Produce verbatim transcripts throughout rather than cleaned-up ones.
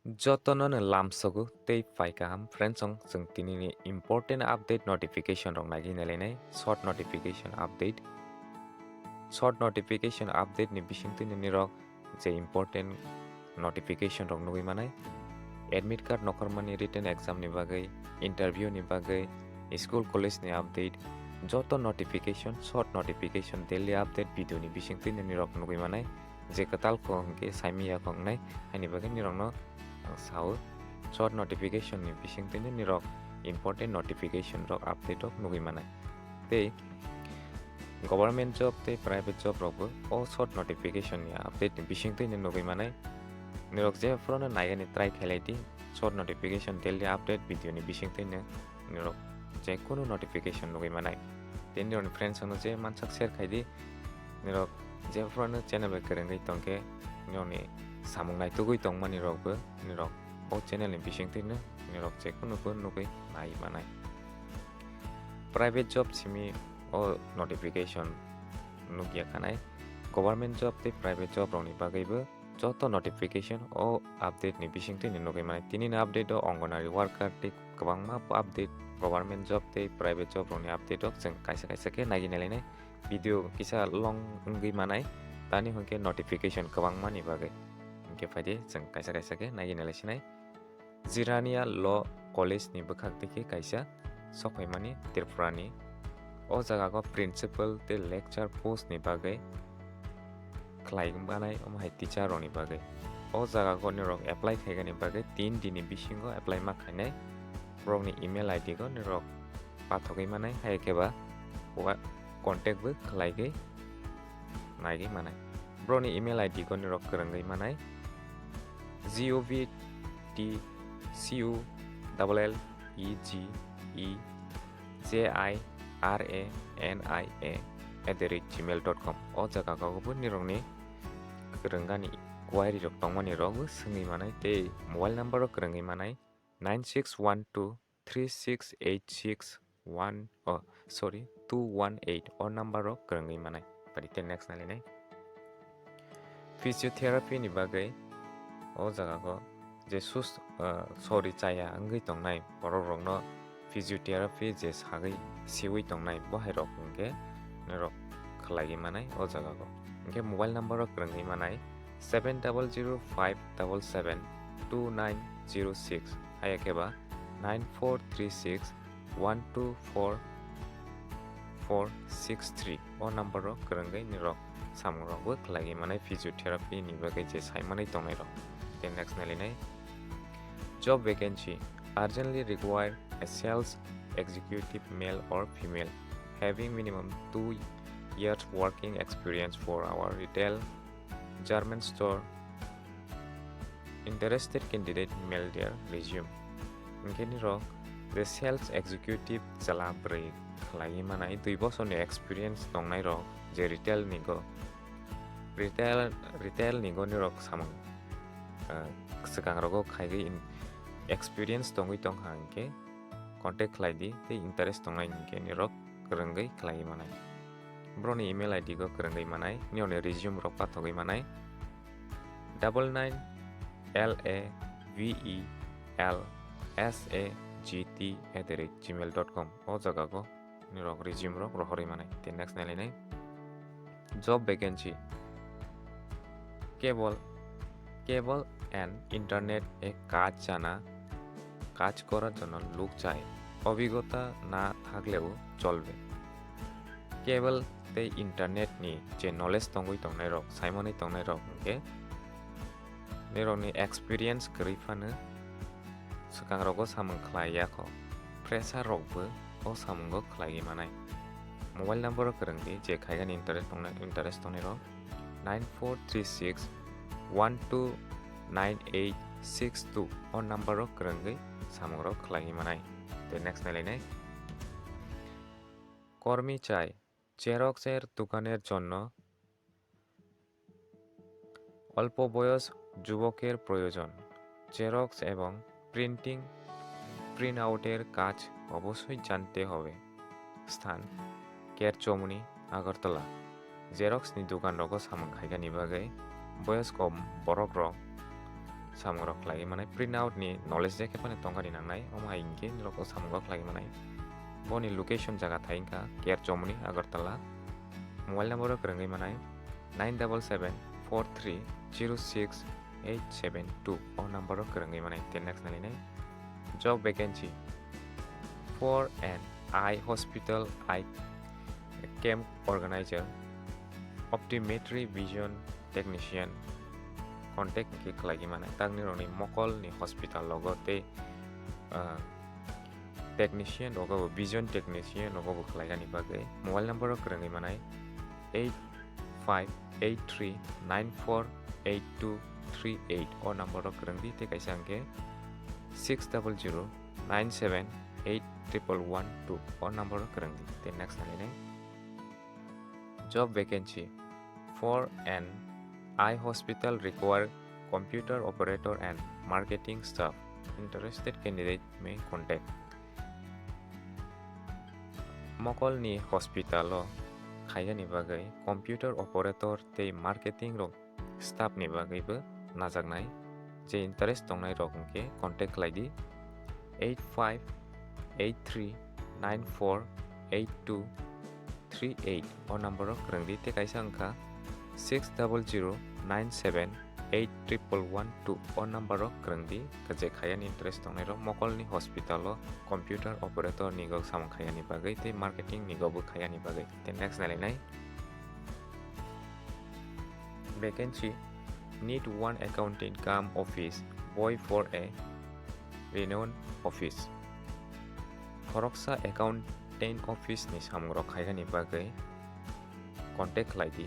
Jotono no lamsogo tei pai kaham friends, chwng tini ni important update notification rok nagwi nailainai, short notification update. Short notification update ni bisingtwi nini rok je important notification rok nugwi manai, admit card nokhormani, written exam ni bagwi, interview ni bagwi, school college ni update, joto notification, short notification, daily update video ni bisingtwi nini rok nugwi manai. Je kwtal kho hwnkhe saimanya kho wngnai, haini bagwi nirokno ang sao. Short notification ni bisingtwino nirok important notification rok, update rok nugwi manai. Tei government job tei private job rokbo o short notification ni update ni bisingtwino nugwi manai. Nirok jephruno naigani try khailai di, short notification daily update video ni bisingtwino nirok je kunu notification nugwi manai. Tei nirokni friends rokno je mansak share khai di. Nirok jephruno channel bai kwrwngwi tongkhe, nirokni samung naitugwi tongmani rokbo nirok o channel ni bisingtwino nirok je kunu bo nugwi nai manai. Private job simi o notification nukya khanai, government job tei private job rokni bagwibo joto notification o update ni bisingtwino nugwi manai. Tini ni update o Anganwadi worker tei kwbangma update, government job tei private job rokni update rok chwng kaisa kaisa khe nagwi nailainai. Video kisa long wngwi manai, tani hwnkhe notification kwbangmani bagwi. Hinkhe phaidi chwng kaisa kaisa khe nagwi nailaisinai. Jirania Law College ni bwkhak twi khe kaisa sokphaimani Tripura ni. O jaga o principal tei lecture post ni bagwi khlai manai, omo hai teacher rokni bagwi. O jaga o nirok apply khaigani bagwi tin din ni bisingo apply ma khainai. Borokni email I D o nirok pathogwi manai, hai khe ba wa-, contact bo khlaigwi naigwi manai. Borokni email I D o nirok kwrwngwi manai, G O V T C U L L E G E J I R A N I A at the rate gmail dot com. O jaga o bo nirokni kwrwngani query rok tongmani rok bo swngwi manai tei mobile number o kwrwngwi manai nine six one two three six eight six one, oh, sorry, two one eight o number o kwrwngwi manai. Pari tei next nailainai. Physiotherapy ni bagwi o jaga o je sus-, ah, sori chaya wngwi tongnai borok rokno physiotherapy je sagwi siwi tongnai bo hai rok hwnkhe norok khlaiwi manai o jaga o. Hwnkhe mobile number o kwrwngwi manai seven double zero five double seven two nine zero six, hai khe ba nine four three six one two four four six three o number o kwrwngwi norok samung rok bo khlaiwi manai physiotherapy ni bagwi je sai manwi tongnai rok. Tei next nailainai job vacancy urgently require a sales executive male or female having minimum two years working experience for our retail German store. Interested candidate mail their resume. Hwnkhe norok the sales executive chwla bwrwi khlaiwi manai dui bosorni experience tongnai rok je retail ni go, retail, retail ni go norok samung, ah, swkang rogo khaiwi in-, experience tongwi tongkha hwnkhe contact khlai di tei interest tongnai hwnkhe norok kwrwngwi khlaiwi manai. Borokni email I D o kwrwngwi manai, norokni resume rok pathogwi manai double nine L A V E L S A G T at the rate gmail dot com o jaga o norok resume rok rohorwi manai. Tei next nailainai job vacancy cable, cable and internet e কাজ জানা, কাজ করার জন্য লোক চাই, অভিজ্ঞতা না থাকলেও চলবে। Cable tei internet ni je knowledge tongwi tongnai rok, sai manwi tongnai rok hwnkhe norokni experience kwrwi phano swkang rogo samung khlai ya kho, fresher rokbo o samungo khlaiwi manai. Mobile number o kwrwng di je khaigani interest tongnai, interest tongnai rok nine four three six one two nine eight six two o number o kwrwngwi samung rok khlaiwi manai. Tei next nailainai kormi chai, xerox er dokaner jonno অল্প বয়স যুবকের প্রয়োজন। Xerox এবং printing, print আউটের কাজ অবশ্যই জানতে হবে। স্থান, কেরচৌমুহনী, Agartala. Xerox ni dokan rogo samung khaigani bagwi boyosko borok rok samung rok khlai manai, print out ni knowledge je khe phano tongkha ni nangnai, omo hai hinkhe norok o samung rok khlai manai. Boni location jaga thai wngkha K R Chomoni, Agartala. Mobile number o kwrwngwi manai nine double seven four three zero six eight seven two, o number o kwrwngwi manai. Then next nalinai job vacancy for an eye hospital, eye camp organizer, optometry, vision technician, contact hwnkhe khlaigwi manai. Takni rokni mokolni hospital logo tei, ah, technician rogo bo, vision technician rogo bo khlaigani bagwi mobile number o kwrwngwi manai eight five eight three nine four eight two three eight, o number o kwrwngdi tei kaisa hwnkhe six double zero nine seven eight triple one two, o number o kwrwngdi. Tei next nalinai job vacancy for an eye hospital require computer operator and marketing staff. Interested candidate may contact. Mokolni hospital o khaigani bagwi computer operator tei marketing rok staff ni bagwi bo najaknai. Je interest tongnai rok hwnkhe contact khlai di eight five eight three nine four eight two three eight, o number o kwrwngdi tei kaisa wngkha six double zero nine seven eight triple one two, o number o kwrwngdi. Je khaiyani interest tongnai rok mokolni hospital o computer operator ni go samung khaiyani bagwi tei marketing ni go bo khaiyani bagwi. Tei next nailainai vacancy, need one accountant cum office boy for a renowned office. Khoroksa accountant office ni samung rok khaigani bagwi contact khlai di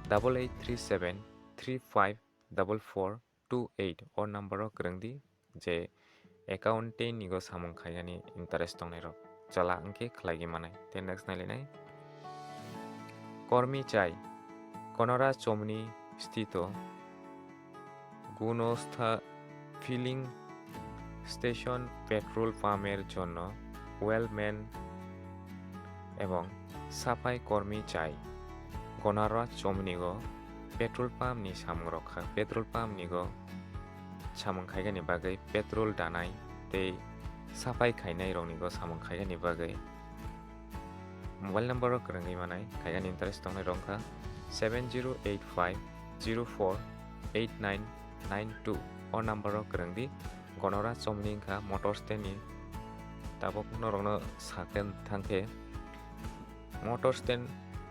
double eight three seven three five double four two eight, o number o kwrwng di. Je accountant ni go samung khaigani interest tongnai rok, chala wngkhe khlaigwi manai. Tei next nailainai kormi chai, Gonora Chomni sthito Gunostha filling station petrol pump er jonno well man ebong saphai kormi chai. Gonora Chomni go petrol pump ni samung rok kha, petrol pump ni go samung khaigani bagwi petrol danai tei saphai khainai rokni go samung khaigani bagwi mobile number o kwrwngwi manai, khaigani interest tongnai rok wngkha seven zero eight five zero four eight nine nine two, o number o kwrwng di. Gonora Chomni wngkha motor stand ni, tabuk norokno sakhe thangkhe motor stand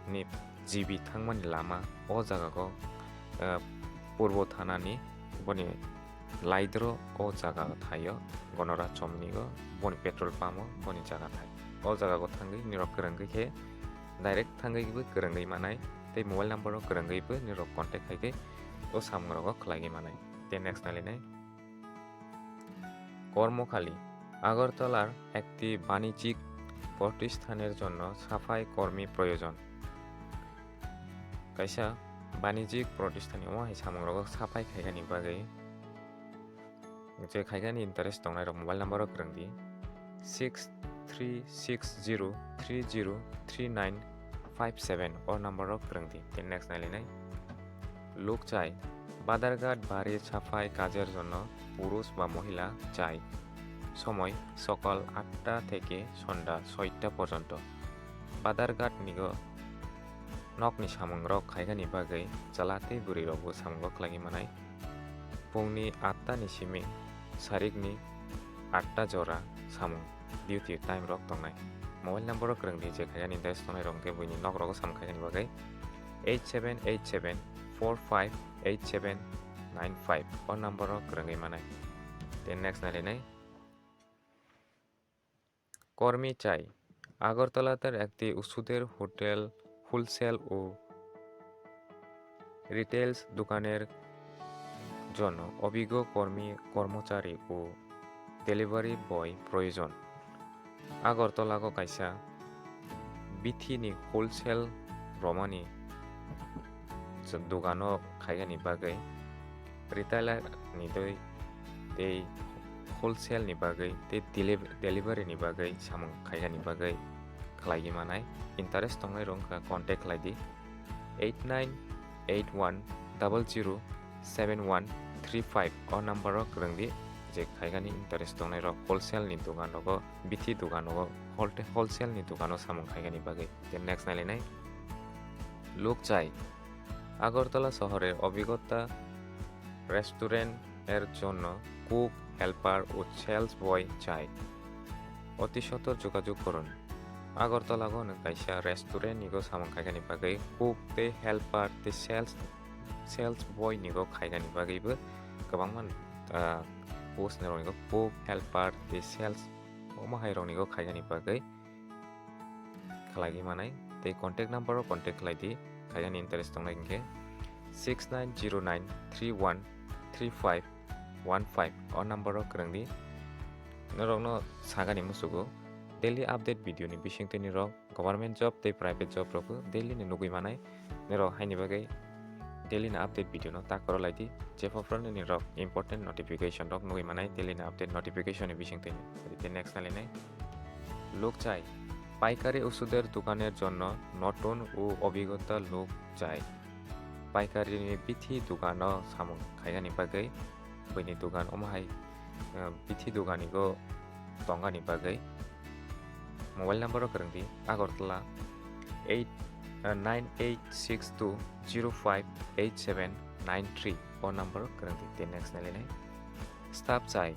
ni G B thangmani lama o jaga o, eh, purbo thana ni boni laidro o jaga thaio, Gonora Chomni o boni petrol pump o boni jaga thai. O jaga o thangwi nirok kwrwngwi khe direct thangwi bo kwrwngwi manai tei mobile number o kwrwngwi bo nirok contact khai khe o samung rogo khlaigwi manai. Tei next nailainai kormokhali, Agartalar ekti banijik protisthaner jonno saphai kormi proyojon. Kaisa banijik protisthan ni omo hai samung rogo saphai khaigani bagwi je khaigani interest tongnai rok mobile number o kwrwng di six three six zero three zero three nine five seven, o number o kwrwng di. Tei next nailainai luk chai, Badarghat bari saphai kajer jonno purush ba mohila chai. Somoi sokol atta theke sonda soita porjonto. Badarghat nigo nokni samung rok khaigani bagwi chwla tei bwrwi rokbo samungo khlaigwi manai. Pungni atta ni simi sarikni atta jora samung duty time rok tongnai. Mobile number o kwrwng di je khaigani dash tongnai rok hwnkhe buini nok rogo samung khaigani bagwi eight seven eight seven four five eight seven nine five, o number o kwrwngwi manai. Tei next nailainai কর্মী চাই। আগরতলার একটি ওষুধের hotel, wholesale ও রিটেইলস দোকানের জন্য অভিজ্ঞ কর্মী, কর্মচারী ও ডেলিভারি বয় প্রয়োজন। Agartala o kaisa bithi ni wholesale romani dogano khaigani bagwi retailer ni doi tei wholesale ni bagwi tei deli-, delivery ni bagwi samung khaigani bagwi khlaigwi manai. Interest tongnai rok wngkha contact khlai di eight nine eight one double zero seven one three five o number o kwrwng di, je khaigani interest tongnai rok wholesale ni dogan rogo, bithi dogan rogo, wholte-, wholesale ni dogan o samung khaigani bagwi. Then next nailainai. Luk chai. Agartala শহরের অভিজ্ঞতা রেস্টুরেন্ট এর জন্য cook, helper ও সেলস বয় চাই। অতি সত্বর যোগাযোগ করুন। Agartala go nwng kaisa restaurant ni go samung khaigani bagwi cook tei helper tei sales, sales boy ni go khaigani bagwi bo kwbangma, ah, post ni rok ni go cook, helper tei sales omo hai rok ni go khaigani bagwi khlaiwi manai tei contact number o contact khlai di, khaigani interest tongnai hinkhe six nine zero nine three one three five one five o number o kwrwng di. Norokno sagani musugo daily update video ni bisingtwi ni rok government job tei private job rok daily ni nugwi manai. Norok haini bagwi daily ni update video no tak koro lai di, jepho phano ni rok important notification rok nugwi manai daily ni update notification ni bisingtwi ni. Tei next nailainai. Luk chai. পাইকারি ওষুধের দোকানের জন্য নতুন ও অভিজ্ঞতা লোক চাই। Paikari ni bithi dogan o samung khaigani bagwi, buini dogan omo hai, eh, bithi dogan ni go tongani bagwi. Mobile number o kwrwng di, Agartala eight, eh, nine eight six two zero five eight seven nine three o number o kwrwng di. Tei next nailainai. Staff চাই।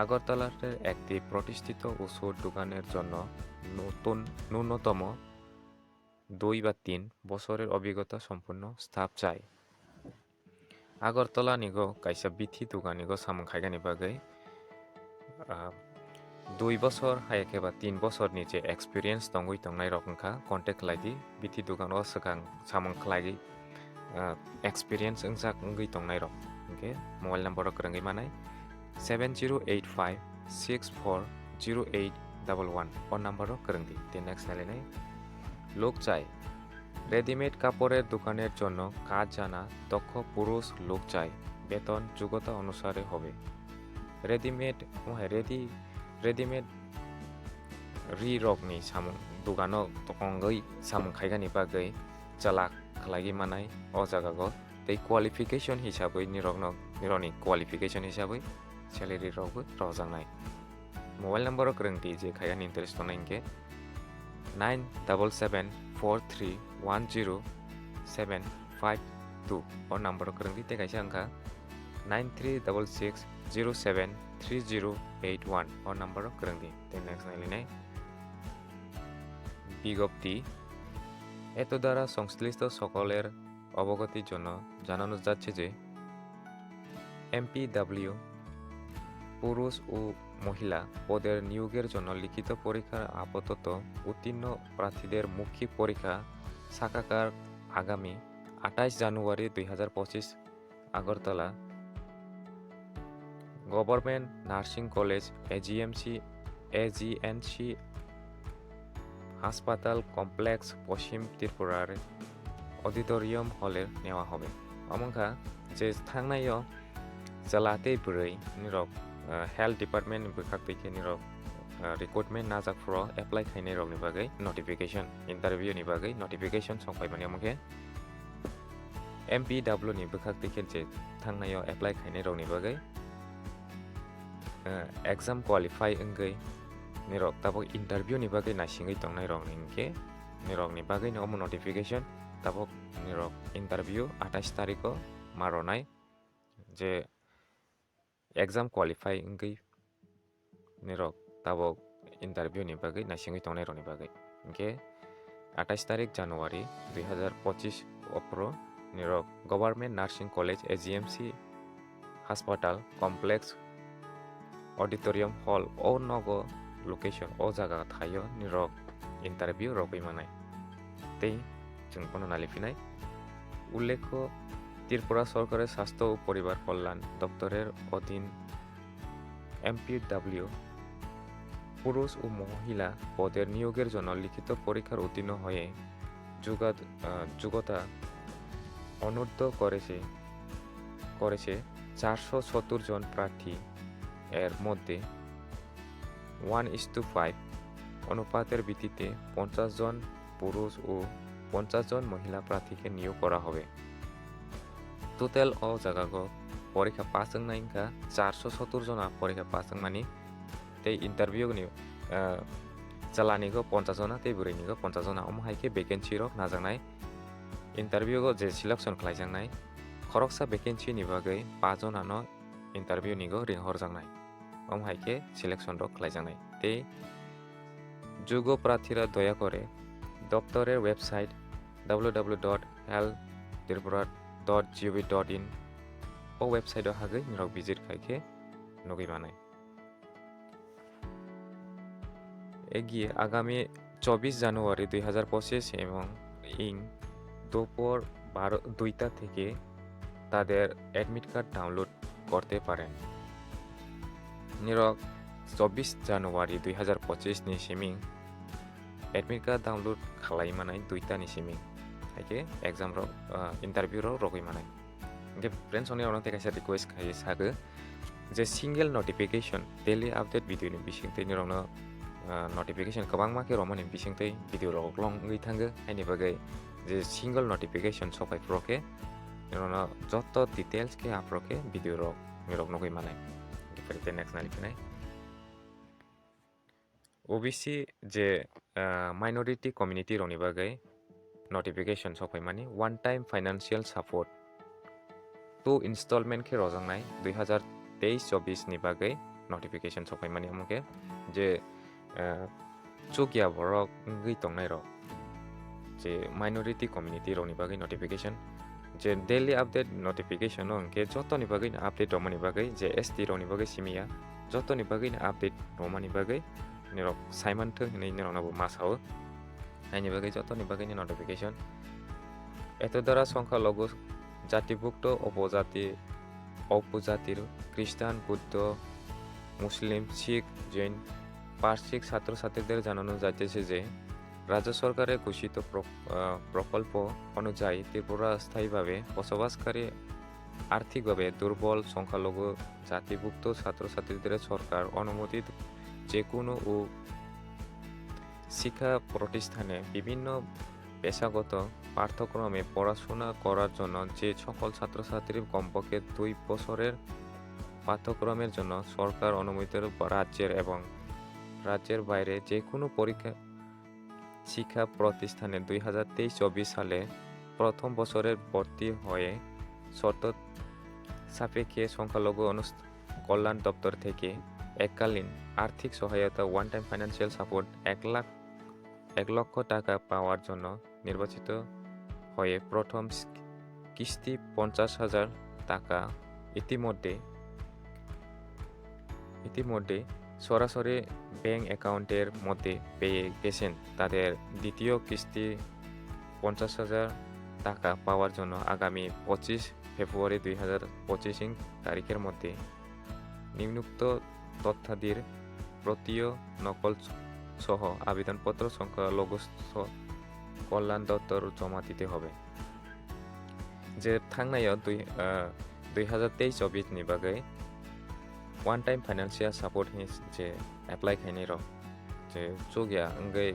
আগরতলার একটি প্রতিষ্ঠিত ওষুধ দোকানের জন্য নতুন, ন্যূনতম দুই বা তিন বছরের অভিজ্ঞতা সম্পন্ন স্টাফ চাই। Agartala ni go kaisa bithi dogan ni go samung khaigani bagwi, ah, dui bosor hai khe ba tin bosor ni je experience tongwi tongnai rok wngkha contact khlai di, bithi dogan o swkang samung khlaiwi, ah, experience wngjak wngwi tongnai rok. Hinkhe mobile number o kwrwngwi manai seven zero eight five six four zero eight double one o number o kwrwng di. Tei next nailainai. লোক চাই। রেডিমেড কাপড়ের দোকানের জন্য কাজ জানা দক্ষ পুরুষ লোক চাই। বেতন যোগ্যতা অনুসারে হবে। Readymade, oh hai, ready, readymade ri rok ni samung dogan o tongwi samung khaigani bagwi chalak khlaiwi manai o jaga go. Tei qualification hisabwi nirokno, nirokni qualification hisabwi salary rokbo rwjaknai. Mobile number o kwrwng di je khaigani interest tongnai hinkhe nine double seven four three one zero seven five two o number o kwrwng di, tei kaisa wngkha nine three double six zero seven three zero eight one o number o kwrwng di. Tei next nailainai. বিজ্ঞপ্তি। এতদ্বারা সংশ্লিষ্ট সকলের অবগতির জন্য জানানো যাচ্ছে যে এমপিডাব্লিউ পুরুষ ও মহিলা পদের নিয়োগের জন্য লিখিত পরীক্ষার আপাতত উত্তীর্ণ প্রার্থীদের মৌখিক পরীক্ষা সাক্ষাৎকার আগামী আঠাশ জানুয়ারি দুই হাজার পঁচিশ Agartala government nursing college AGMC, এজিএনসি হাসপাতাল কমপ্লেক্স পশ্চিম ত্রিপুরার অডিটোরিয়াম হলে নেওয়া হবে। Omo wngkha je thangnaio chwla tei bwrwi nirok, ah, health department ni bwkhak twi khe nirok, ah, recruitment najak phuru apply khainai rokni bagwi notification, interview ni bagwi notification song phaimani omo khe M P W ni bwkhak twi khe je thangnaio apply khainai rokni bagwi, eh, exam qualify wngwi nirok tabuk interview ni bagwi naisingwi tongnai rokni hinkhe nirokni bagwino omo notification tabuk nirok interview atais tarikh o ma rwnai je exam qualify wngwi nirok tabuk interview ni bagwi naisingwi tongnai rokni bagwi. Hinkhe atais tarikh January dui hazar pochis o phuru nirok Government Nursing College A G M C Hospital Complex Auditorium Hall o nogo location o jaga thaio nirok interview rogwi manai. Tei chwng bono naliphinai. উল্লেখ্য, ত্রিপুরা সরকারের স্বাস্থ্য ও পরিবার কল্যাণ দপ্তরের অধীন এমপিডব্লিউ পুরুষ ও মহিলা পদের নিয়োগের জন্য লিখিত পরীক্ষার উত্তীর্ণ হয়ে যোগা-, আহ, যোগ্যতা অনূর্ধ্ব করেছে, করেছে চারশো সত্তর জন প্রার্থী। এর মধ্যে ওয়ান ইস টু ফাইভ অনুপাতের ভিত্তিতে পঞ্চাশ জন পুরুষ ও পঞ্চাশ জন মহিলা প্রার্থীকে নিয়োগ করা হবে। Total o jaga go porikha pass wngnai wngkha charsho sottor jona porikha pass wngmani. Tei interview ni, ah, chwla ni go ponchash jona tei bwrwi ni go ponchash jona, omo hai khe vacancy rok najaknai. Interview go je selection khlaijaknai, khoroksa vacancy ni bagwi paanch jona no interview ni go ring horjaknai. Omo hai khe selection rok khlaijaknai. Tei jugo prathira doya kore doptorer website w w w dot health tripura dot g o v dot in o website o hagwi norok visit khai khe nugwi manai. এগিয়ে আগামী চব্বিশ জানুয়ারি দুই হাজার পঁচিশ এবং ইং দুপুর বারো দুইটা থেকে তাদের অ্যাডমিট কার্ড ডাউনলোড করতে পারেন। Nirok চব্বিশ জানুয়ারি দুই হাজার পঁচিশ ni siming admit card download khalai manai দুইটা ni siming. Hai khe exam rok, ah, interview rok rogwi manai. Hingke friends, oni rokno tei kaisa request khai sago je single notification daily update video ni bisingtwi nirokno, ah, notification kwbangma khe romani bisingtwi video rok long wngwi thango, haini bagwi je single notification sopai phuru khe nirokno joto details khe aphuru khe video rok nirok nugwi manai. Hingke next nai phinai. O B C je, ah, minority community rokni bagwi notification sokphaimani one time financial support two installment khe rojaknai dui hazar teis chobbish ni bagwi notification sokphaimani omo khe je, ah, chukya borok wngwi tongnai rok je minority community rokni bagwi notification je daily update notification o hwnkhe jotoni bagwi update rwmani bagwi je S T rokni bagwi simi ya jotoni bagwi update rwmani bagwi nirok saimanthwk hinwi nirokno bo ma sao. Haini bagwi jotoni bagwini notification. এতদ্বারা সংখ্যালঘু জাতিভুক্ত উপজাতি, উপজাতির খ্রিস্টান, বৌদ্ধ, মুসলিম, শিখ, জৈন, পার্সিক ছাত্রছাত্রীদের জানানো যাইতেছে যে রাজ্য সরকারের ঘোষিত প্র-, আহ, প্রকল্প অনুযায়ী ত্রিপুরা স্থায়ীভাবে বসবাসকারী আর্থিকভাবে দুর্বল সংখ্যালঘু জাতিভুক্ত ছাত্রছাত্রীদের সরকার অনুমোদিত যে কোনো ও শিক্ষা প্রতিষ্ঠানে বিভিন্ন পেশাগত পাঠ্যক্রমে পড়াশোনা করার জন্য যে সকল ছাত্রছাত্রী কমপক্ষে দুই বছরের পাঠ্যক্রমের জন্য সরকার অনুমোদিত রাজ্যের এবং রাজ্যের বাইরে যে কোনো পরীক্ষা শিক্ষা প্রতিষ্ঠানে দুই হাজার তেইশ চব্বিশ সালে প্রথম বছরের ভর্তি হয়ে শর্ত সাপেক্ষে সংখ্যালঘু অনুস-, কল্যাণ দপ্তর থেকে এককালীন আর্থিক সহায়তা, one time financial support, এক লাখ, এক লক্ষ টাকা পাওয়ার জন্য নির্বাচিত হয়ে প্রথম কিস্তি পঞ্চাশ হাজার টাকা ইতিমধ্যে, ইতিমধ্যে সরাসরি ব্যাংক অ্যাকাউন্টের মধ্যে পেয়ে গেছেন। তাদের দ্বিতীয় কিস্তি পঞ্চাশ হাজার টাকা পাওয়ার জন্য আগামী পঁচিশ ফেব্রুয়ারি দুই হাজার পঁচিশ ইং তারিখের মধ্যে নিম্নোক্ত তথ্যাদির প্রতিও নকল সহ আবেদনপত্র সংখ্যালঘু স-, কল্যাণ দপ্তর জমা দিতে হবে। Je thangnaio dui, ah, dui hazar teis chobbish ni bagwi one time financial support hinwi je apply khainai rok, je chukya wngwi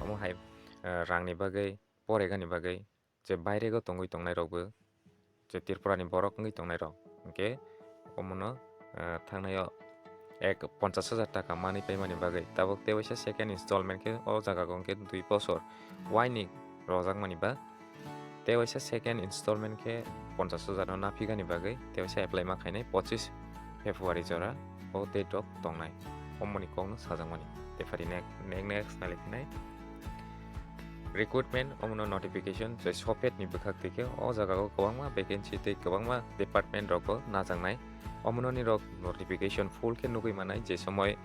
omo hai, ah, rangni bagwi, poregani bagwi, je bairego tongwi tongnai rokbo, je Tripura ni borok wngwi tongnai rok, hwnkhe omono, ah, thangnaio ek ponchash hajar taka manwi paimani bagwi tabuk tei waisa second installment khe o jaga o hwnkhe dui bosor waini rojakmani ba tei waisa second installment khe ponchash hajar no naphigani bagwi tei waisa apply ma khainai pochish February jora o date rok tongnai, omoni kokno sajakmani. Tei phari ne-, ne-, next nai phinai recruitment, omono notification je sopet ni bwkhak twi khe o jaga o kwbangma vacancy tei kwbangma department rok bo najaknai. Omono nirok notification full khe nugwi manai, je somoi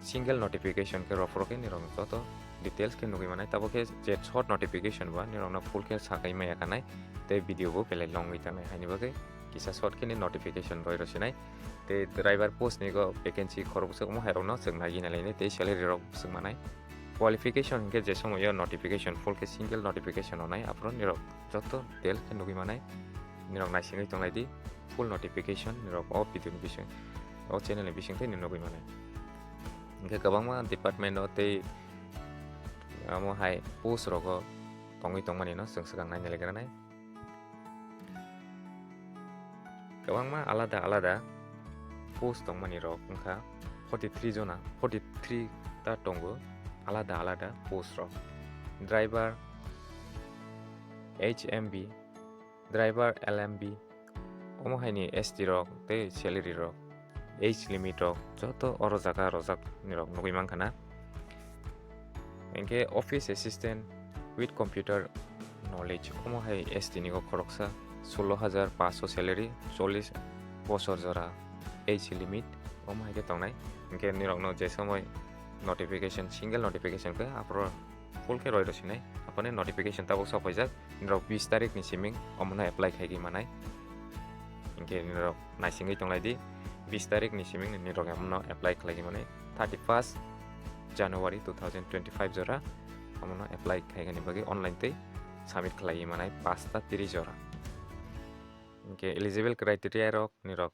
single notification khe rophoro khe nirok joto details khe nugwi manai. Tabuk khe je short notification ba nirokno full khe sakai maya kanai tei video bo belai long wngwi tangnai, haini bagwi kisa short khe ni notification roi rw sinai. Tei driver post ni go vacancy khoroksa omo hai rokno chwng nai gina lainai tei salary rok swng manai. Qualification hinkhe je somoio notification full khe single notification rwnai, aphuru nirok joto detail khe nugwi manai. Nirok naisingwi tonglai di full notification nirok o video ni bising, o channel ni bising tei nugwi manai. Hinkhe kwbangma department o tei omo hai post rogo tongwi tongmani no chwng swkang naina legranai. kwbangma alada alada post tongmani rok wngkha forty three jona, forty three ta tongo alada alada post rok. Driver, H M B, driver, L M B, omo haini S T rok tei salary rok, age limit rok joto oro jaga rojak ni rok nugwi mankha na. Hinkhe office assistant with computer knowledge, omo hai S T ni o khoroksa, solo hajar paanso salary, chollish bosor jora age limit, omo hai khe tongnai. Hinkhe nirokno je somoi notification, single notification khe aphuru full khe roi rw sinai, aphani notification tabuk sok paijak, nirok bis tarik ni siming omono apply khaigwi manai. Hinkhe nirok naisingwi tonglai di, bis tarik ni siming nirok omono apply khlaigwi manai, thirty first January two thousand twenty five jora omono apply khaigani bagwi online tei submit khlaigwi manai, pasta tris jora. Hinkhe eligible criteria rok nirok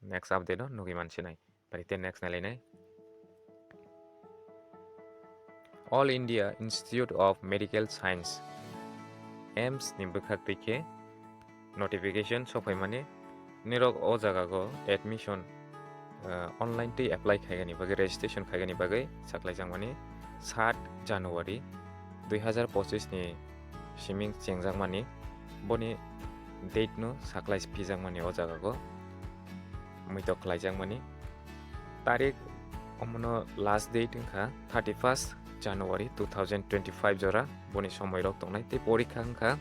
next update o nugwi mansinai. Pari tei next nailainai. All India Institute of Medical Science, AIIMS ni bwkhak twi khe notification sokphaimani, nirok o jaga go admission, ah, online twi apply khaigani bagwi, registration khaigani bagwi saklaijakmani, sat January dui hazar pochis ni siming chengjakmani, boni date no saklai phijakmani o jaga go muitok khlaijakmani. Tarik omono last date wngkha thirty first January two thousand twenty five jora, boni somoi rok tongnai. Tei porikha wngkha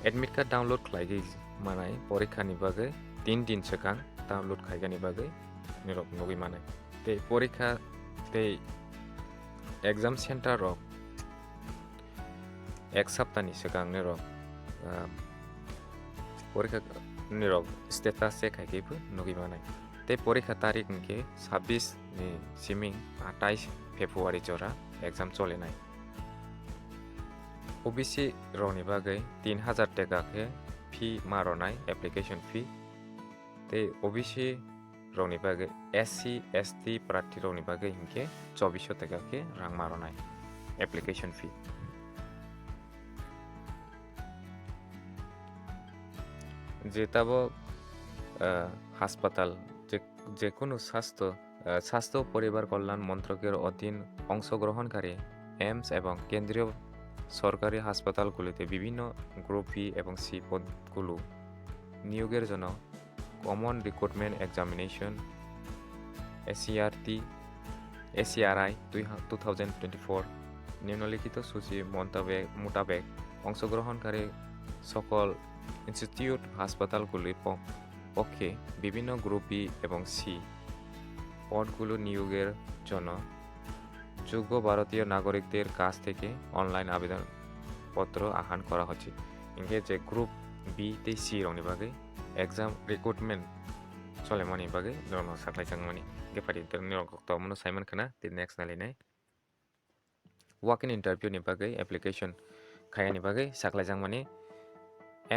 admit card download khlaigwi manai, porikha ni bagwi tin din swkang download khaigani bagwi nirok nugwi manai. Tei porikha tei exam center rok ek saptani swkang nirok, ah, porikha nirok status check khai khe bo nugwi manai. Tei porikha tarik hinkhe sabbish ni siming atais February jora exam cholinai. O B C rokni bagwi tin hazar taka khe fee ma rwnai, application fee. Tei O B C rokni bagwi, S C, S T prarthi rokni bagwi hinkhe chobbish taka khe rang ma rwnai application fee. Je tabok, ah, haspatal, je, jekunu sastho, ah, Sastho Poribar Kalyan Montroker odhin ongshogrohonkari AIIMS ebong kendriyo sorkari haspatal gulite bibhinno group B ebong C pod gulu niyoger jono Common Recruitment Examination, S C R T, S C R I, twi ha-, two thousand twenty-four, নিম্নলিখিত সূচি মোতাবেক, মোতাবেক অংশগ্রহণকারী সকল ইনস্টিটিউট হাসপাতালগুলির প-, পক্ষে বিভিন্ন গ্রুপ বি এবং সি পদগুলো নিয়োগের জন্য যোগ্য ভারতীয় নাগরিকদের কাছ থেকে অনলাইন আবেদনপত্র আহ্বান করা হচ্ছে। Hinkhe je group B tei C rokni bagwi exam recruitment solemani bagwi norokno saklai changmani. Hinkhe pari norok to omono saiman khana, tei next nailainai. Walk-in interview ni bagwi application khaiyani bagwi saklaijakmani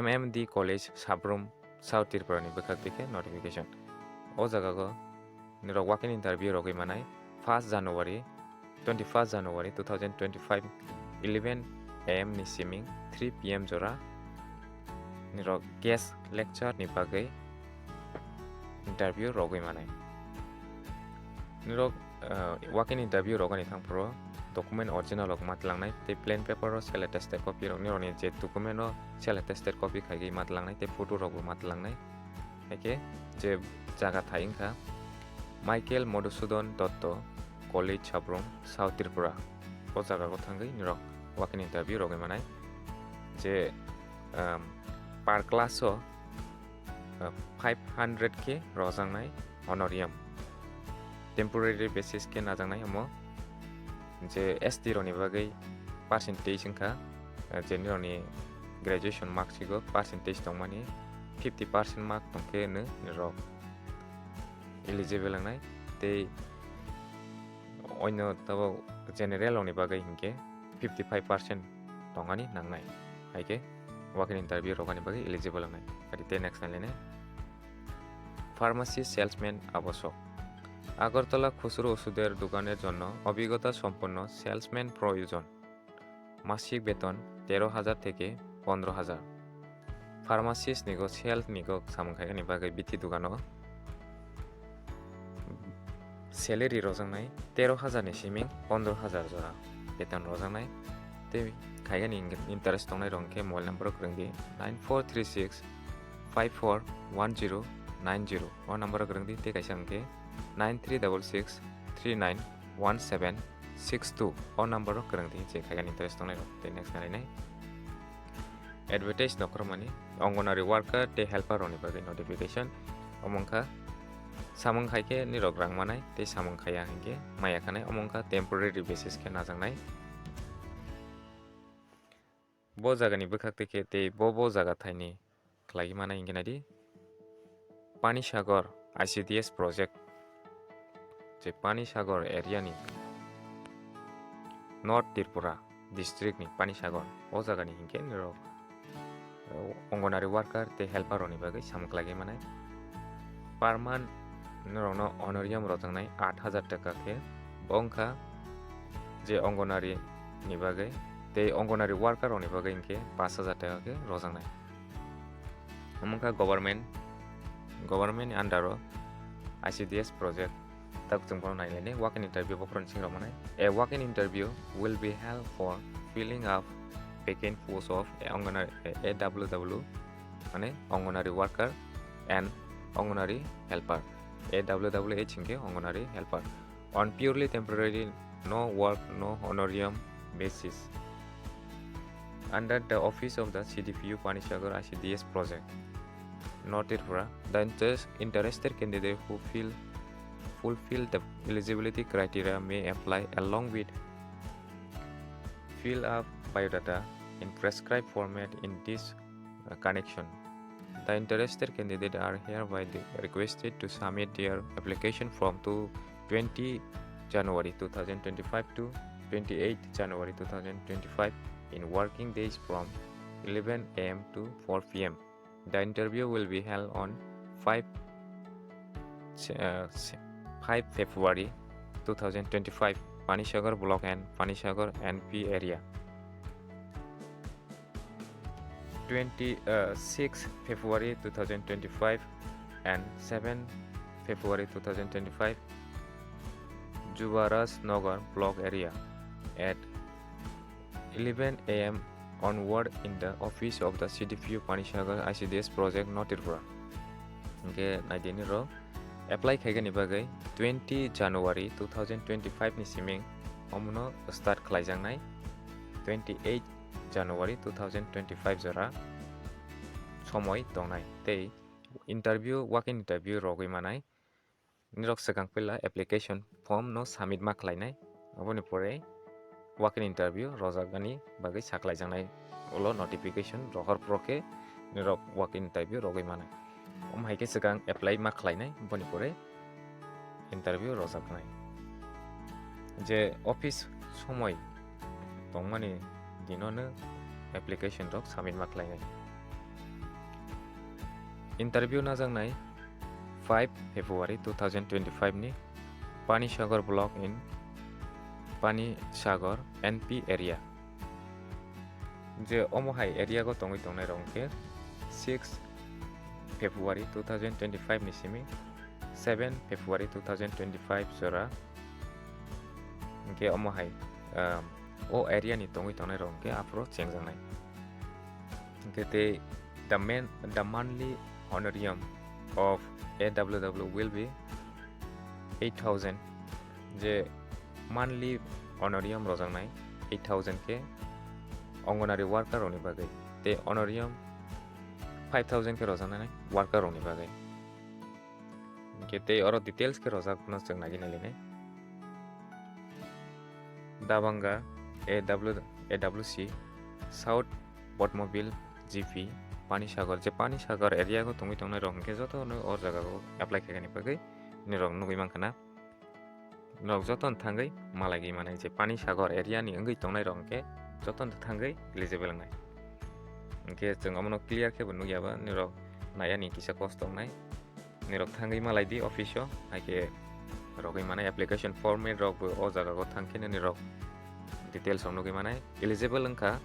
M M D College, Sabrum, South Tripura ni bwkhak twi khe notification. O jaga go nirok walk-in interview rogwi manai first January, twenty first January two thousand twenty five, eleven A M ni siming three P M jora nirok guest lecture ni bagwi interview rogwi manai. Nirok, ah, walk-in interview rogani thangphuru document original rok ma tlangnai, tei plain paper o self attested copy rok, nirokni je document o self attested copy khaigwi ma tlangnai, tei photo rok bo ma tlangnai. Haikhe je jaga thai wngkha Michael Madhusudan Dotto College, Sabrum, South Tripura. O jaga o thangwi nirok walk-in interview rogwi manai. Je, um, per class o, uh, five hundred khe rojaknai honorarium. Temporary basis khe najaknai omo. Je S T rokni bagwi percentage wngkha, uh, je nirokni graduation mark sigo percentage tongmani fifty percent mark tongkhe nw nirok eligible wngnai, tei oino tabok general rokni bagwi hinkhe fifty five percent tongani nangnai, haikhe walk-in interview rogani bagwi eligible wngnai. Adi tei next nailainai. Pharmacy salesman আবশ্যক। আগরতলা খুচরো ওষুধের দোকানের জন্য অভিজ্ঞতা সম্পন্ন সেলসম্যান প্রয়োজন। মাসিক বেতন তেরো হাজার থেকে পনেরো হাজার। Pharmacist ni go, sales ni go samung khaikha ni bagwi bithi dukano salary rojaknai tero hajar ni siming pondro hajar jora beton rojaknai. Tei khaikha ni interest tongnai rok hwnkhe mobile number o kwrwng di nine four three six five four one zero nine zero, o number o kwrwng di, tei kaisa hwnkhe nine three double six three nine one seven six two, o number o kwrwng di je khaikha ni interest tongnai rok. Tei next narinai advertise nokhormani Anganwadi worker tei helper rokni bagwi notification. Omo wngkha samung khai khe nirok rang manai tei samung khaiya hinkhe maya khanai, omo wngkha temporary basis khe najaknai. Bo jagani bwkhak tei khe tei bo bo jaga thaini khlai manai hinkhe naidi Panisagar I C D S project, je Panisagar area ni North Tripura district ni Panisagar, o jaga ni hinkhe nirok, o, Anganwadi worker tei helper rokni bagwi samung khlai manai. Per month nirokno honorarium rojaknai aat hajar taka khe, bo wngkha je Anganwadi ni bagwi, tei Anganwadi worker rokni bagwi hinkhe paanch hajar taka khe rojaknai. Omo wngkha government, government ni under o I C D S project. Tak chwng bono nailaini walk-in interview bokhorok ni sing rok manai. A walk-in interview will be held for filling up vacant post of a Anganwadi, A W W, mane Anganwadi worker and Anganwadi helper. A W W H hinkhe Anganwadi helper. On purely temporary, no work, no honorarium basis. Under the office of the C D P U Panisagar I C D S project, North Tripura, the interest, interested candidate who fill, fulfill the eligibility criteria may apply along with fill up biodata in prescribed format in this, uh, connection. The interested candidate are hereby de-, requested to submit their application form to twenty January two thousand twenty-five to twenty-eight January two thousand twenty-five in working days from eleven A M to four P M. The interview will be held on five, uh, five February two thousand twenty-five, Panisagar Block and Panisagar N P area. Twenty, uh, six February two thousand twenty-five and seven February two thousand twenty-five, Jubaraj Nagar Block area at eleven A M onward in the office of the C D P U Panisagar I C D S project, North Tripura. Hinkhe naidi nirok apply khaigani bagwi twenty January two thousand twenty-five ni siming omono start khlaijaknai, twenty-eight January two thousand twenty-five jora somoi tongnai tei interview, walk-in interview rogwi manai. Nirok swkang puila application form no submit ma khlainai, aboni pore walk-in interview rojaknani bagwi sakhlaijaknai ulo notification rohor phuru khe nirok walk-in interview rogwi manai. Omo hai khe swkang apply ma khlainai, boni pore interview rojaknai. Je office somoi tongmani dino no application rok submit ma khlainai. Interview najaknai five February two thousand twenty-five ni Panisagar Block in Panisagar N P area. Je omo hai area go tongwi tongnai rok hwnkhe six February two thousand twenty-five ni simi seven February two thousand twenty-five jora. Hwnkhe omo hai, um, o area ni tongwi tongnai rok hwnkhe aphuru chengjaknai. Hwnkhe tei the main, the monthly honorarium of A W W will be eight thousand, je monthly honorarium rojaknai eight thousand khe Anganwadi worker rokni bagwi, tei honorarium five thousand khe rojaknai worker rokni bagwi. Hwnkhe tei oro details khe rojak phano chwng naiwi nailainai. Dabanga A W, A W C, South Bodmobil G P, Panisagar, je Panisagar area go tongwi tongnai rok hwnkhe jotono o jaga o apply khaikani bagwi nirok nugwi mankha na. Norok jotono thangwi malaigwi manai je Panisagar area ni wngwi tongnai rok hwnkhe jotono thangwi eligible wngnai. Hwnkhe chwng omono clear khe bo nukya ba, nirok naiya ni kisa kosto wngnai. Nirok thangwi malai di office o, hai khe rogwi manai application format rok bo o jaga o thang khe nirok details rok nugwi manai. Eligible wngkha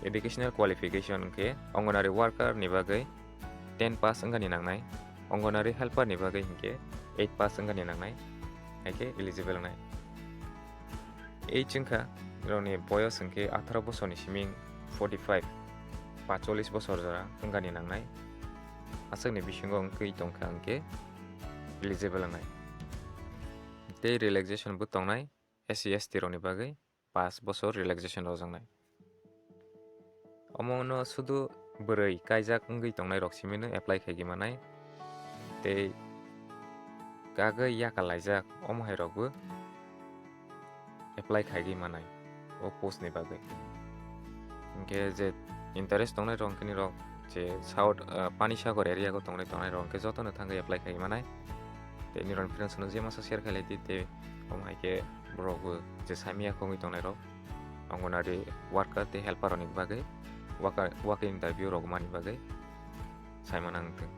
Educational qualification hwnkhe Anganwadi worker ni bagwi ten pass wngani nangnai, Anganwadi helper ni bagwi hwnkhe eight pass wngani nangnai, hai khe eligible wngnai. Age wngkha, rokni boyos hwnkhe atharo bosorni siming forty five, pacholis bosor jora wngani nangnai, aswkni bisingo wngwi tongkha hwnkhe eligible wngnai. Tei relaxation bo tongnai, S C S T rokni bagwi paanch bosor relaxation rwjaknai. Omono sudu bwrwi kaijak wngwi tongnai rok simino apply khaigwi manai. Tei kagwi yakalaijak omo hai rokbo apply khaigwi manai o post ni bagwi. Hwnkhe je interest tongnai rok hwnkhe nirok je south, ah, Panisagar area o tongnai tongnai rok hwnkhe jotono thangwi apply khaigwi manai. Tei nirok friends no je masa share khailai di tei omo hai khe borok bo je saimaya khogwi tongnai rok Anganwadi worker tei helper rok ni bagwi worker, work interview rok mani bagwi saimana wngthung.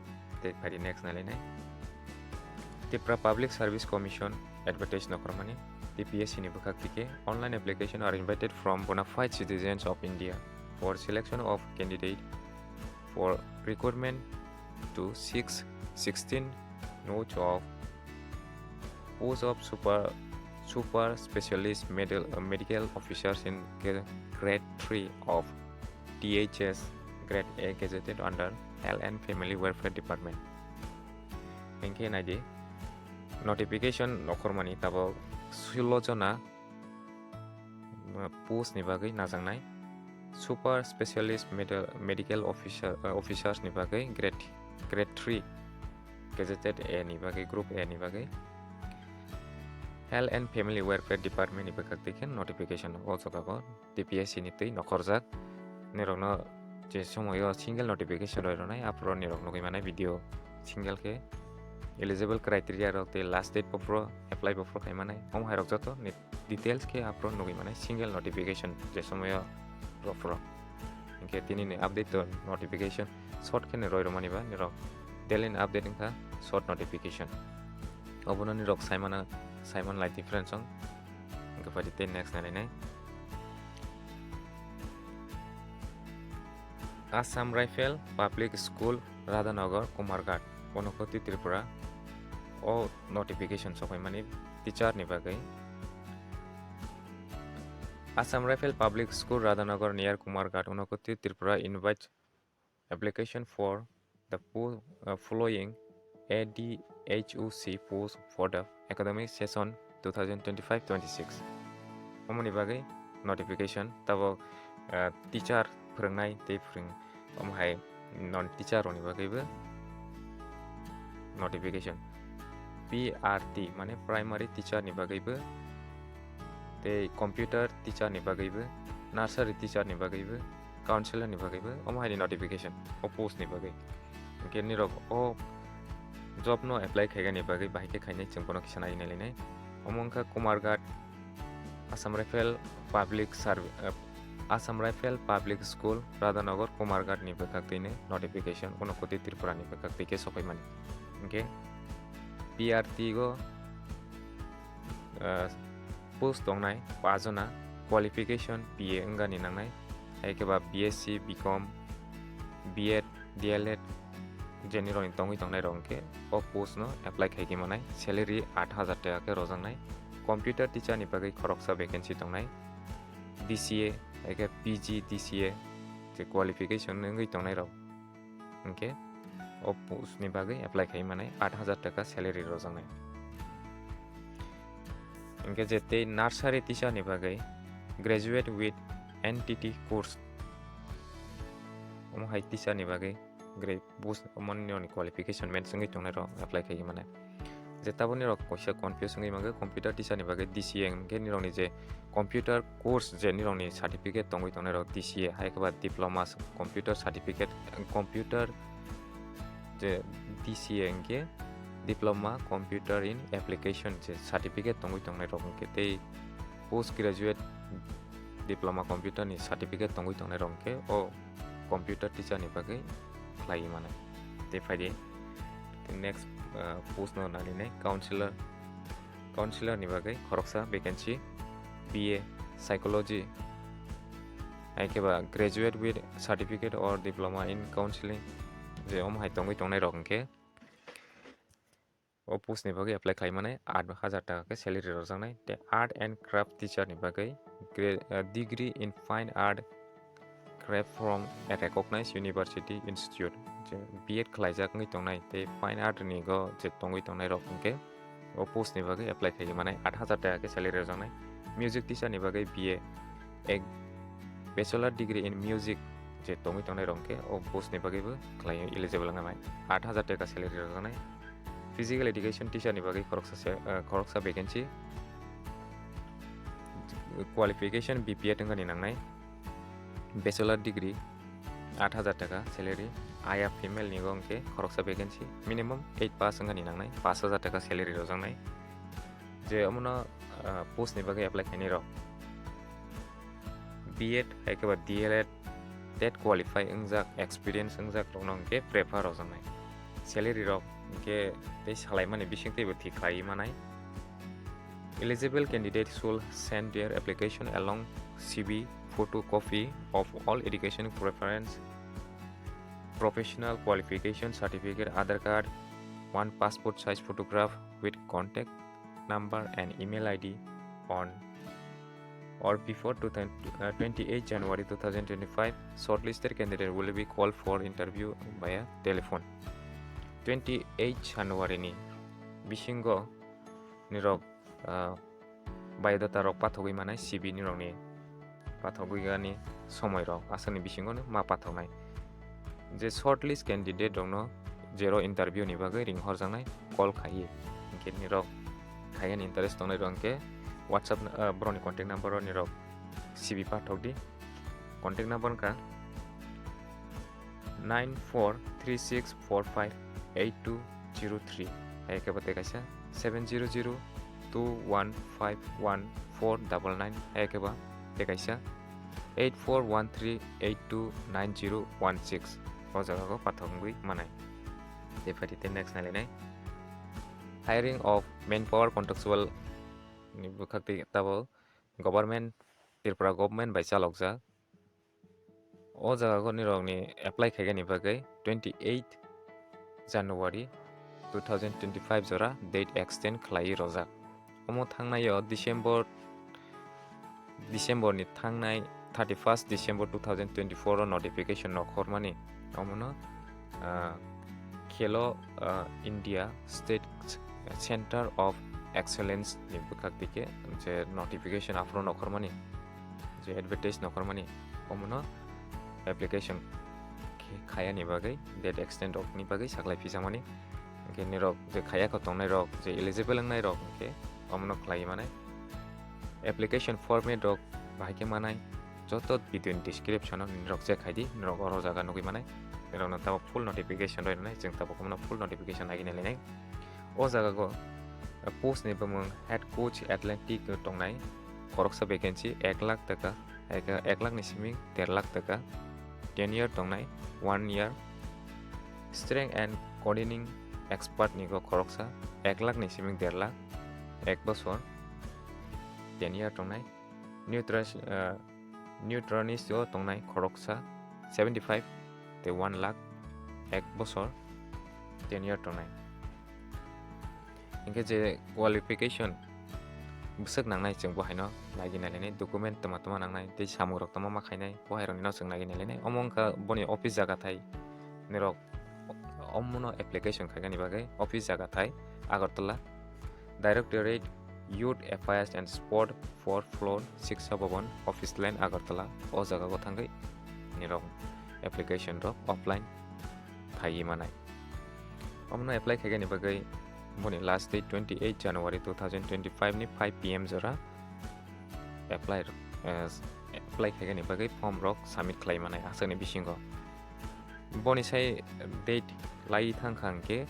Tei phaidi next nailainai. Tripura Public Service Commission advertise nokhormani T P S C ni bwkhak tike online application are invited from bona fide citizens of India for selection of candidate for recruitment to six sixteen notes of post of super, super specialist medal, uh, medical officers in gra-, grade three of T H S grade A gazetted under Health and Family Welfare Department. Hwnkhe naidi, notification nokhormani tabok sulo jona, uh, post ni bagwi najaknai, super specialist medal, medical officer, uh, officers ni bagwi grade, grade three gazetted A ni bagwi, group A ni bagwi. Health and Family Welfare Department ni bwkhak twi khe notification o jaga o T P S C ni twi nokhorjak. Nirokno je somoio single notification roi rwnai, aphuru nirok nugwi manai video single khe eligible criteria rok tei last date bo phuru apply bo phuru khai manai. Omo hai rok joto ni details khe aphuru nugwi manai single notification je somoio rok phuru. Hwnkhe tini ni update to notification short khe ni roi rwmani ba nirok daily ni update wngkha short notification. Obono nirok saimana, saiman lai difference wng. Hwnkhe phaidi tei next nainai. Assam Rifle Public School Radhanagar Kumarghat, Unakoti Tripura o notification sokhaimani teacher ni bagwi. Assam Rifle Public School Radhanagar near Kumarghat, Unakoti Tripura invites application for the fo-, uh, following A D H O C post for the academic session two thousand twenty-five twenty-six. Omoni bagwi notification tabok, uh, teacher phwrwngnai tei phwrwng, omo hai non teacher rokni bagwibo notification. P R T mane primary teacher ni bagwibo tei computer teacher ni bagwibo, nursery teacher ni bagwibo, counselor ni bagwibo omo hai ni notification o post ni bagwi. Hwnkhe nirok o job no apply khaigani bagwi bahai khe khainai chwng bono kisa nai nai lainai. Omo wngkha Kumarghat Assam Rifle Public Serv-, eh, Assam Rifle Public School Radhanagar Kumarghat ni bwkhak twi ni notification Unakoti Tripura ni bwkhak twi khe sokhaimani. Hwnkhe P R T o, eh, post tongnai pajona, qualification B A wngani nangnai, hai khe ba B S C, B Com, B Ed, D L Ed, je nirokni tongwi tongnai rok hwnkhe o post no apply khaigwi manai, salary aat hajar taka khe rojaknai, computer teacher ni bagwi khoroksa vacancy tongnai, D C A, hai khe P G D C A je qualification wngwi tongnai rok hwnkhe o post ni bagwi apply khai manai, aat hajar taka salary rojaknai. Hwnkhe je tei nursery teacher ni bagwi graduate with N T T course, omo hai teacher ni bagwi gra-, bus-, omo nini qualification match wngwi tongnai rok apply khai manai. Je tabuk nirok kaisa confuse wngwi mangkha computer teacher ni bagwi D C A hwnkhe nirokni je computer course je nirokni certificate tongwi tongnai rok D C A hai khe ba diploma computer certificate, computer je D C A hwnkhe diploma computer in application je certificate tongwi tongnai rok hwnkhe tei post graduate diploma computer ni certificate tongwi tongnai rok hwnkhe o computer teacher ni bagwi khlaiwi mano. Tei phaidi next, uh, post no nalinai counselor, counselor ni bagwi khoroksa vacancy B A psychology, Hai khe ba graduate with certificate or diploma in counseling, je omo hai tongwi tongnai rok hwnkhe o post ni bagwi apply khlai mani aat hajar taka khe salary rwjaknai. Tei art and craft teacher ni bagwi gra-, uh, degree in fine art craft from a recognized university institute, je B Ed khlaijak wngwi tongnai tei fine art ni go je tongwi tongnai rok hwnkhe o post ni bagwi apply khlai mani aat hajar taka khe salary rwjaknai. Music teacher ni bagwi B A, ek bachelor degree in music je tongwi tongnai rok hwnkhe o post ni bagwi bo khlai eligible wngnai, aat hajar taka salary rwjaknai. Physical education teacher ni bagwi khoroksa se, uh, khoroksa vacancy. Qualification B P Ed wngani nangnai, bachelor degree, aat hajar taka salary. Aya female ni go hwnkhe khoroksa vacancy, minimum eight pass wngani nangnai, paanch hajar taka salary rwjaknai. Je omono, ah, post ni bagwi apply khainai rok B Ed hai khe ba D L Ed, tet qualify wngjak, experience wngjak rokno hwnkhe prefer rwjaknai. Salary rok hwnkhe tei salaimani bising teibo thik khlaiwi manai. Eligible candidate should send their application along C V, photocopy of all education preference, professional qualification certificate, Aadhaar card, one passport size photograph with contact number and email I D on or before two thousand, uh, twenty-eight January two thousand twenty-five. Shortlisted candidate will be called for interview via telephone. Twenty-eight January ni bisingo nirok, ah, biodata rok pathogwi manai, C V ni rokni pathogwi gani somoi rok aswkni bisingo no ma pathoknai. Je shortlist candidate rokno jero interview ni bagwi ring horjaknai call khaiwi. Hwnkhe nirok khaiyani interest tongnai rok hwnkhe WhatsApp, ah, borokni contact number o nirok C V pathok di. Contact number wngkha nine four three six four five eight two zero three, hai khe bo tei kaisa seven zero zero two one five one four double nine, hai khe bo tei kaisa eight four one three eight two nine zero one six. O jaga o pathok wngwi manai. Tei phaidi tei next nailainai, hiring of manpower contractual ni bwkhak tei tabuk government, Tripura government bai chalokjak. O jaga o nirokni apply khaigani bagwi twenty-eight January two thousand twenty-five jora date extend khlaiwi rojak. Omo thangnai o December, December ni thangnai thirty-first December two thousand twenty-four o notification nokhormani. Omono, ah, Khelo, ah, India State Center of Excellence ni bwkhak tike je notification aphuru nokhormani, je advertise nokhormani, omono application khe khayani bagwi, date extend rokni bagwi saklai phijakmani. Hwnkhe nirok je khaya kho tongnai rok, je eligible wngnai rok hwnkhe omono khlaiwi manai. Application format rok bahai khe manai, joto video ni description o nirok check khai di, nirok oro jaga nugwi manai. Nirokno tabuk full notification rwi rwnai, chwng tabuk omono full notification naiwi nailainai. O jaga o, eh, post ni bumung head coach Atlantic tongnai, khoroksa vacancy ek lakh taka, ek, ek lakh ni simi der lakh taka, tenure tongnai one year, strength and conditioning expert ni go khoroksa ek lakh ni simi der lakh, ek bosor tenure tongnai, nutrition, eh, nutritionist o tongnai khoroksa seventy five tei one lakh, ek bosor tenure tongnai. Hwnkhe je qualification bwswk nangnai, chwng bo haino naiwi nailainai, document tama tama nangnai tei samung rok tama ma khainai, bo hai rokno chwng naiwi nailainai. Omo wngkha boni office jaga thai, nirok omono application khaigani bagwi office jaga thai Agartala, Directorate Youth Affairs and Sport, fourth floor, Shiksha Bhavan, Office Lane, Agartala. O jaga o thangwi nirok application rok offline khaiwi manai. Omono apply khaigani bagwi boni last date twenty eight January two thousand twenty five ni five P M jora apply, eh, apply khaigani bagwi form rok submit khlai manai aswkni bisingo. Boni sai date lai thang kha hwnkhe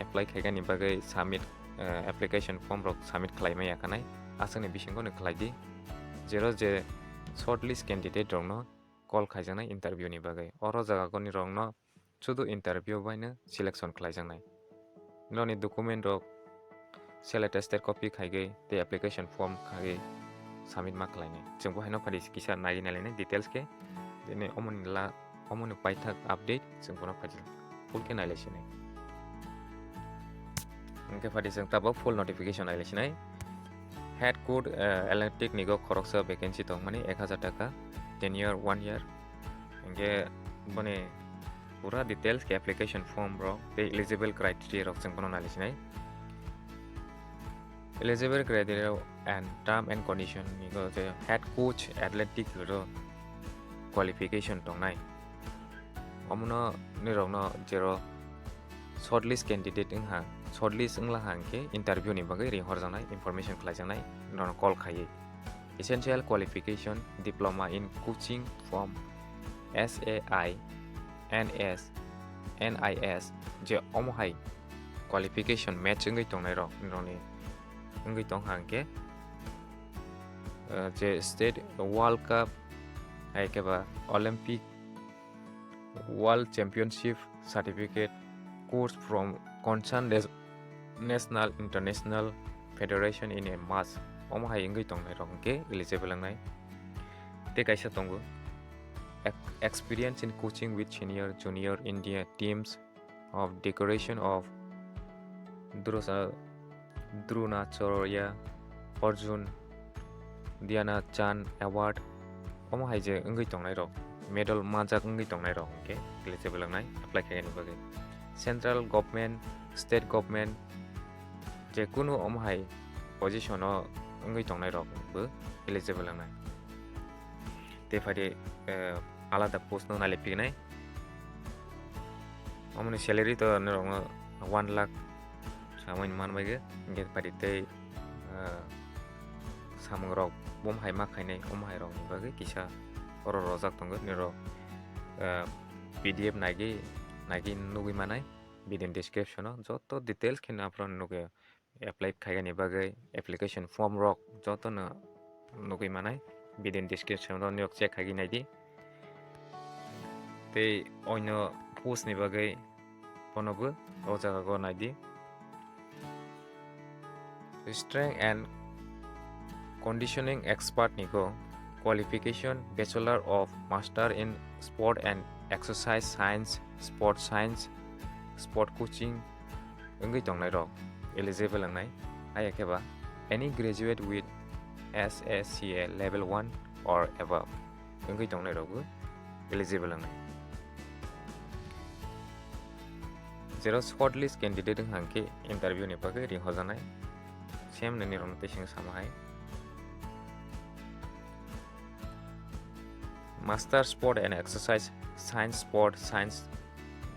apply khaigani bagwi submit, eh, application form rok submit khlai maya khanai, aswkni bisingo no khlai di. Jero je shortlist candidate rokno call khaijaknai interview ni bagwi. Oro jaga goni rokno sudu interview baino selection khlaijaknai. Noni document rok self attested copy khaigwi tei application form khaigwi submit ma khlainai. Chwng bo haino phadi kisa nai nai lainai details khe. Tini omoni la, omoni paithak update chwng bono phadi full khe nai lai sinai. Hwnkhe phadi chwng tabuk full notification nai lai sinai. Head coach, eh, athletic ni go khoroksa vacancy tongmani ek hazar taka, tenure one year. Hwnkhe boni pura details khe application form rok tei eligible criteria rok chwng bono nai lai sinai. Eligible criteria and term and condition ni go je head coach athletic ro qualification tongnai. Omono nirokno jero shortlist candidate wngha, shortlist wngla hwnkhe interview ni bagwi ringhorjaknai, information khlaijaknai, norokno call khaiwi. Essential qualification, diploma in coaching from S A I, N S, N I S, je omo hai qualification match wngwi tongnai rok, nirokni wngwi tong hwnkhe, eh, je state World Cup, hai khe ba Olympic, World Championship certificate course from concerned nas-, national, international federation in a match. Omo hai wngwi tongnai rok hwnkhe eligible wngnai. Tei kaisa tongo, ex-, experience in coaching with senior, junior India teams of decoration of Drusa-, Dronacharya, Arjun, Dhyanchand Award, omo hai je wngwi tongnai rok, medal manjak wngwi tongnai rok hwnkhe eligible wngnai apply khainani bagwi. Central government, state government, je kunu omo hai position o wngwi tongnai rok bo eligible wngnai. Tei phai de, eh, alada post no nai lai phinai. Omoni salary to norokno one lakh samung man bai ge, hingke pari tei, ah, samung rok bom hai ma khainai, om hai rok ni bagwi kisa oro rojak tongo, nirok, ah, P D F nai ge, nai ge nugui manai, video description o joto details khe no aphuru nugui. Apply khaigani bagwi application form rok jotono nugui manai, video description o nirok check khaigwi naidi. Tei oino post ni bagwi bono bo o jaga go naidi. Strength and conditioning expert ni go qualification, Bachelor of Master in Sport and Exercise Science, Sport Science, Sport Coaching, wngwi tongnai rok eligible wngnai, hai khe ba any graduate with S A C A level one or above wngwi tongnai rok bo eligible wngnai. Jero shortlist candidate wngkha hwnkhe interview ni bagwi ringhorjaknai, same nini rokno tei seng samo hai. Master Sport and Exercise Science, Sport Science,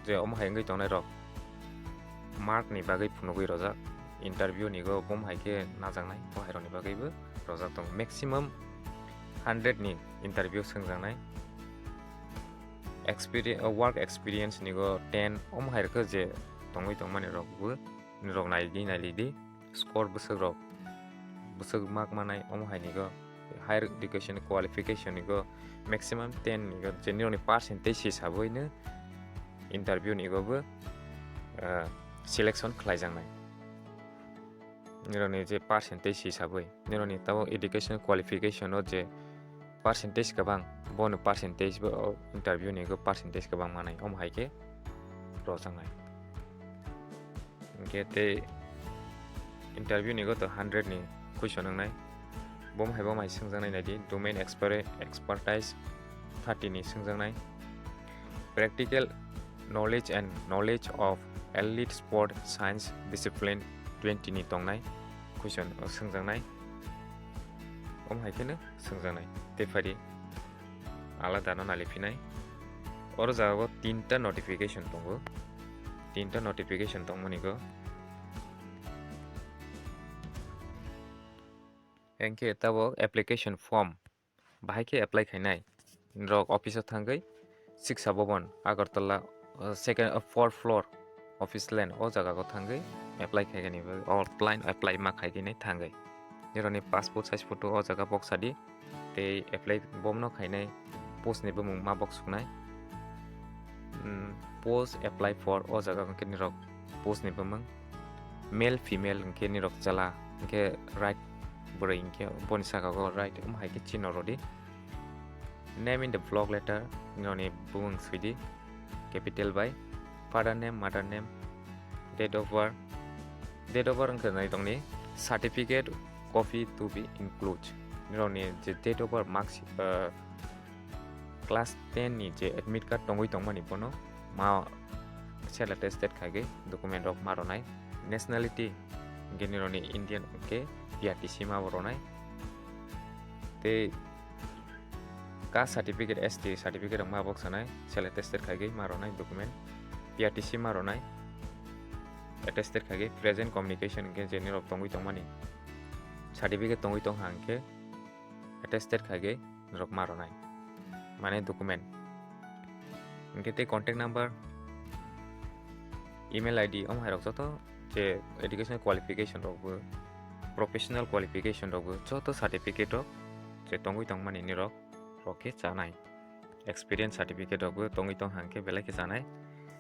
je omo hai wngwi tongnai rok mark ni bagwi phunugwi rojak, interview ni go bom hai khe najaknai, bo hai rok ni bagwi bo rojak tongo. Maximum hundred ni interview swngjaknai. Experi-, uh, work experience ni go ten, omo hai rok je tongwi tongmani rok bo nirok naidi nailidi. Score bwswk rok, bwswk mark manai, omo hai ni go higher education qualification ni go maximum ten ni go je nirok ni percentage hisab oi no interview ni go bo, ah, selection khlaijaknai. Nirok ni je percentage hisab oi, nirok ni tabuk education qualification o je percentage kwbang, bono percentage bo o interview ni go percentage kwbang manai, omo hai khe rwjaknai. Hingke tei interview ni go to hundred ni question wngnai. Bom hai bom hai swngjaknai naidi, domain expert-, expertise thirty ni swngjaknai. Practical knowledge and knowledge of elite sport science discipline twenty ni tongnai question o swngjaknai. Bom hai kheno swngjaknai. Tei phai di alada no nali phinai. Oro jaga o tinta notification tongo. Tinta notification tongmani go. Hingke tabok application form bahai khe apply khainai. Rok office o thangwi Shiksha Bhavan, Agartala, uh, second, uh, fourth floor office line o jaga o thangwi apply khaigani bagwi offline apply ma khaigini thangwi. Nirokni passport size photo o jaga boksadi tei apply bomno khainai post ni bumung ma boksuknai. Hmm, post apply for o jaga hwnkhe nirok post ni bumung male female hwnkhe nirok chala hwnkhe right bwrwi hinkhe boni saka o right wng hai khe chino rw di. Name in the block letter, nini bumung swi di, capital bai, father name, mother name, date of birth, date of birth wngkha nai tongni certificate copy to be include, nini je date of birth marks, uh, class ten ni je admit card tongwi tongmani bono ma self attested khaigwi document rok ma rwnai. Nationality hinkhe nirokni Indian hinkhe P R T C ma bo rwnai. Tei caste certificate, S T certificate rok ma boksanai, self attested khaigwi ma rwnai document, P R T C ma rwnai, attested khaigwi present communication hinkhe je nirok tongwi tongmani certificate tongwi tongkha hinkhe attested khaigwi norok ma rwnai, mane document. Hinkhe tei contact number, email I D, omo hai rok joto je educational qualification rok bo, professional qualification rok bo, joto certificate rok je tongwi tongmani nirok rok khe chanai. Experience certificate rok bo tongwi tong hang khe belai khe chanai.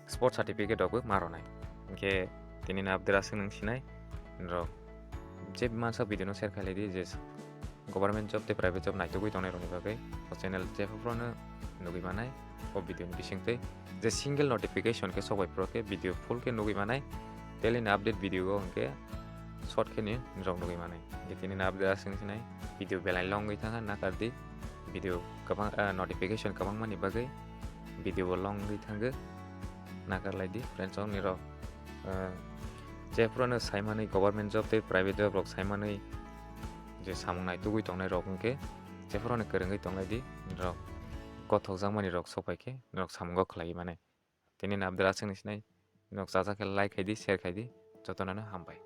Sport certificate rok bo ma rwnai. Hinkhe tini ni update aswk nung sinai norok je mansa video no share khailai di je government job tei private job naitugwi tongnai rokni bagwi o channel jephuru no nugwi manai o video ni bisingtwi je single notification khe sokbai phuru khe video full khe nugwi manai. Daily ni update video o hinkhe short khe ni norok nugwi manai. Hinkhe tini ni update aswk sinai video belai long wngwi thangkha nakar di video kwbang, ah, notification kwbangmani bagwi video bo long wngwi thangkha nakar lai di friends rok nirok. Ah, jephuru no saimanwi government job tei private job rok saimanwi je samung naitugwi tongnai rok hinkhe jephuru no kwrwngwi tonglai di norok gothokjakmani rok sokpai khe norok samungo khlaiwi mane. Tini ni update aswk ni sinai norok chacha khe like khai di, share khai di, jotono no hambai.